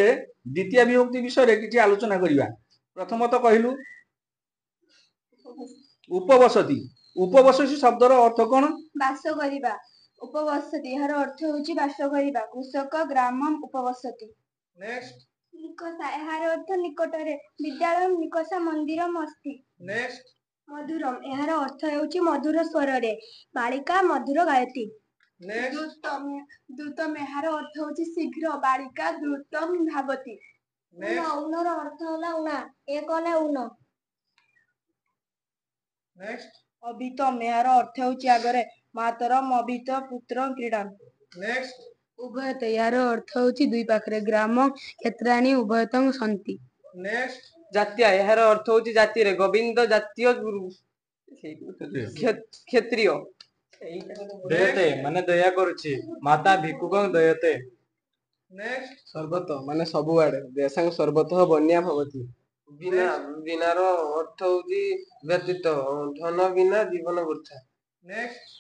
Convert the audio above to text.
ଦ୍ୱିତୀୟ ବିଭକ୍ତି ବିଷୟରେ କିଛି ଆଲୋଚନା କରିବା। ପ୍ରଥମତଃ କହିଲୁ, ଉପବସତି। ଉପବସତି ଶବ୍ଦର ଅର୍ଥ କଣ? ବାସ କରିବା। ଉପବସତି, ଏହାର ଅର୍ଥ ହେଉଛି ବାସ କରିବା। କୃଷକ ଗ୍ରାମ ଉପବସତି। ନେକ୍ସଟ। ନିକଷା, ଏହାର ଅର୍ଥ ନିକଟରେ। ବିଦ୍ୟାଳୟ ନିକଷା ମନ୍ଦିରମ ଅସ୍ତି। ନେକ୍ସଟ। ମଧୁରମ, ଏହାର ଅର୍ଥ ହେଉଛି ମଧୁର ସ୍ୱରରେ। ବାଳିକା ମଧୁର ଗାୟତି। ନେକ୍ସଟ। ଦ୍ରୁତମ, ଦ୍ରୁତମ, ଏହାର ଅର୍ଥ ହେଉଛି ଶୀଘ୍ର। ବାଳିକା ଦ୍ରୁତମ ଧାବତି। ନେକ୍ସଟ। ଉନର ଅର୍ଥ ହେଲା ଉଣା, ଏକ ନା ଉନ। ନେକ୍ସଟ। ଅଭିତମ, ଏହାର ଅର୍ଥ ହେଉଛି ଆଗରେ। ମାତରମ ଅଭିତ ପୁତ୍ର କ୍ରୀଡ଼ାମ। ନେକ୍ସଟ। ଉଭୟତ, ଏହାର ଅର୍ଥ ହେଉଛି ଦୁଇ ପାଖରେ। ଗ୍ରାମ କ୍ଷେତ୍ରାଣୀ ଉଭୟତଂ ସନ୍ତି। ନେକ୍ସଟ। ଜାତୀୟ, ଏହାର ଅର୍ଥ ହେଉଛି ଜାତିରେ। ଗୋବିନ୍ଦ ଜାତୀୟ କ୍ଷତ୍ରିୟ। ଦୟତେ ମାନେ ଦୟା କରୁଛି। ମାତା ଭିକ୍ଷୁକଂ ଦୟତେ। ନେକ୍ସଟ। ସର୍ବତ ମାନେ ସବୁଆଡେ। ଦେଶାଂ ସର୍ବତଃ ବନ୍ୟା ଭବତି। ବିନା, ବିନାର ଅର୍ଥ ହଉଛି ବ୍ୟତୀତ। ଧନ ବିନା ଜୀବନ ବୃଥା। ନେକ୍ସଟ।